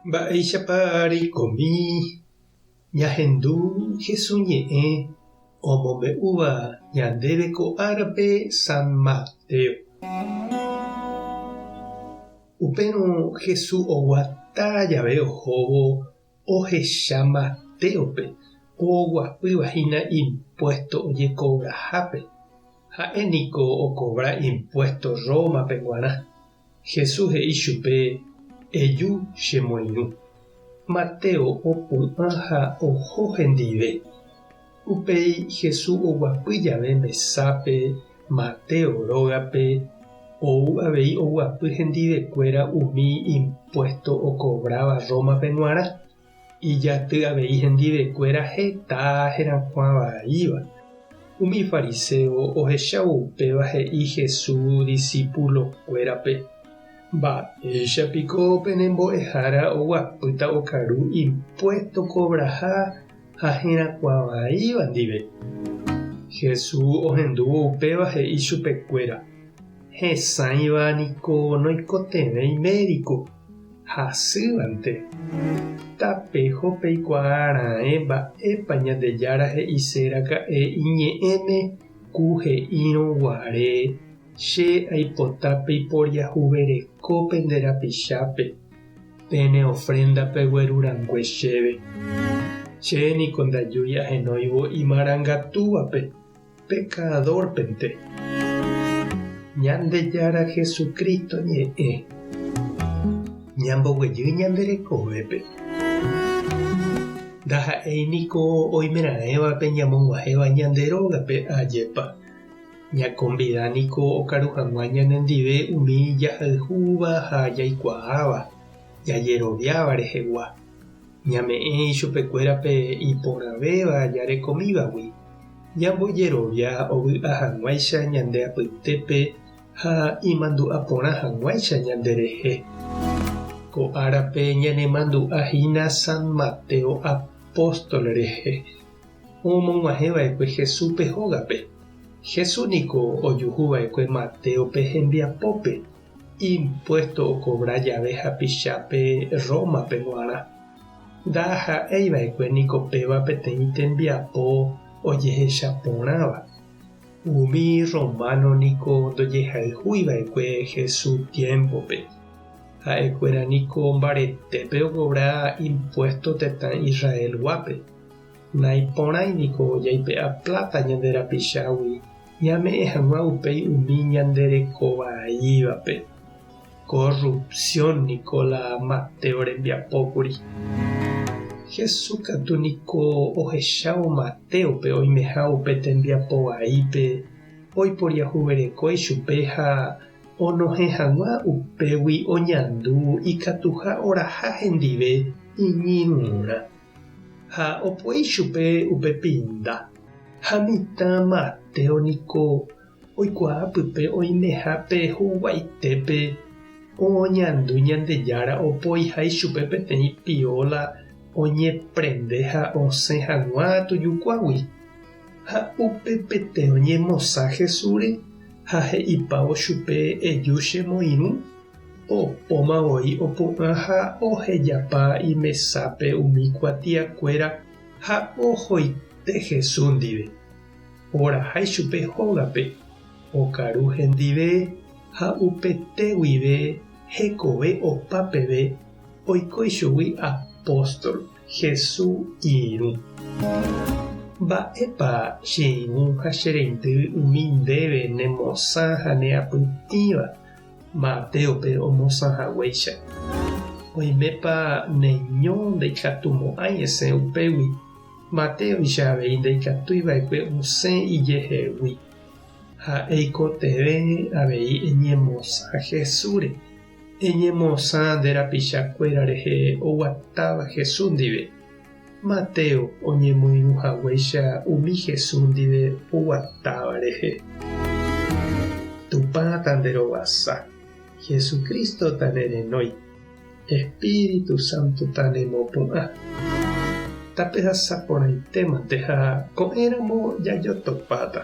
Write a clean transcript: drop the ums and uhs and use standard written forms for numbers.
Mba'éichapa reikomi ñahendu Jesús ñe'ẽ omombe'úva ñandéve ko árape San Mateo? Upérõ Jesús oguata jave ohóvo ohecha Matéope oguapýva hína impuésto ojekovrahápe. Ha'e niko okovra impuésto Rómape g̃uarã. Jesús he'i chupe, Eju che moirũ. Mateo opu'ã ha oho hendive. Upéi Jesús oguapy jave mesápe Mateo rógape, ou avei oguapy hendivekuéra umi impuésto okovráva Rómape g̃uarã. Ijaty avei hendivekuéra heta herakuã vaíva. Umi fariséo ohechávo upéva he'i Jesús disipulokuérape, Mba'éicha piko pene mbo'ehára oguapýta okaru impuésto kovraha ha herakuã vaíva ndive? Jesús ohendúvo upéva he'i chupekuéra, Hesãiva niko noikotevẽi médiko. Hasývante. Tapeho peikuaa raẽ mba'épa Ñandejára he'ise raka'e iñe'ẽme ku he'írõ guare, Che aipota peiporiahuvereko pende rapichápe, pene ofrénda pegueru rangue chéve. Che niko ndajúi ahenóivo imarangatúvape, pekadórpente. Ñandejára Jesucristo ñe'ẽ ñamboguejy ñande rekovépe. Ndaha'éi niko oimeraẽvape ñamog̃uahẽva ñande rógape ajépa. Ñakonvida niko okaru hag̃ua ñanendive umi jahayhúva ha jaikuaáva, jajeroviáva rehegua. Ñame'ẽ ichupekuéra pe iporãvéva jarekomívagui, ñambojerovia ovy'a hag̃uáicha ñande apytépe ha imandu'a porã hag̃uáicha ñanderehe. Ko árape ñanemandu'a hína San Mateo apóstol rehe, omog̃uahẽva'ekue Jesúspe hógape. Jesús niko ojuhuva'ekue Matéope hembiapópe. Impuésto okovra jave hapichápe Rómape g̃uarã. Ndaha'éi va'ekue niko péva peteĩ tembiapo ojehecha porãva. Umi rrománo niko ndojehayhúi va'ekue Jesús tiémpope. Ha'ekuéra niko mbaretépe okovra impuésto tetã Israelguápe. Naiporãi niko jaipe'a pláta ñande rapichágui ñame'ẽ hag̃ua upéi umi ñande reko vaívape. Corrupción niko la Mateo rembiapo kuri. Jesús katu niko ohechávo Matéope oimeha upe tembiapo vaípe, oiporiahuvereko ichupe ha onohẽ hag̃ua upégui oñandu ikatuha oraha hendive iñirũrã. Ha opoi chupe upe pinda. Ha mitã Mateo niko oikuaa pype oimeha pe huguaitépe oñandu Ñandejára opoiha ichupe peteĩ pióla oñeprende ha osẽ hag̃ua tujukuágui. Ha upepete oñemosã Jesúsre ha he'ipávo chupe eju chemoirũ, Opóma voi opu'ã ha ohejapa imesápe umi kuatiakuéra ha ohoite Jesús ndive. Oraha ichupe hógape, okaru hendive ha upete guive hekove opa peve oiko ichugui apóstol, Jesús irũ. Mba'épa che irũ ha che reindy umi ndéve nemosã ha neapytĩva Matéope omosã haguéicha. Oimépa neño ndaikatumo'ãi esẽ upégui, Matéoicha avei ndaikatúi va'ekue osẽ ijehegui. Ha eikotevẽ avei eñemosã Jesúsre, eñemosã nde rapichakuéra rehe oguatáva Jesús ndive, Mateo oñemoirũ haguéicha umi Jesús ndive oguatáva rehe. Tupã tanderovasa, Jesucristo tanerenói, Espíritu Santo tanemopu'ã. Tapehasa porãitémante ha ko'ẽramo jajotopáta.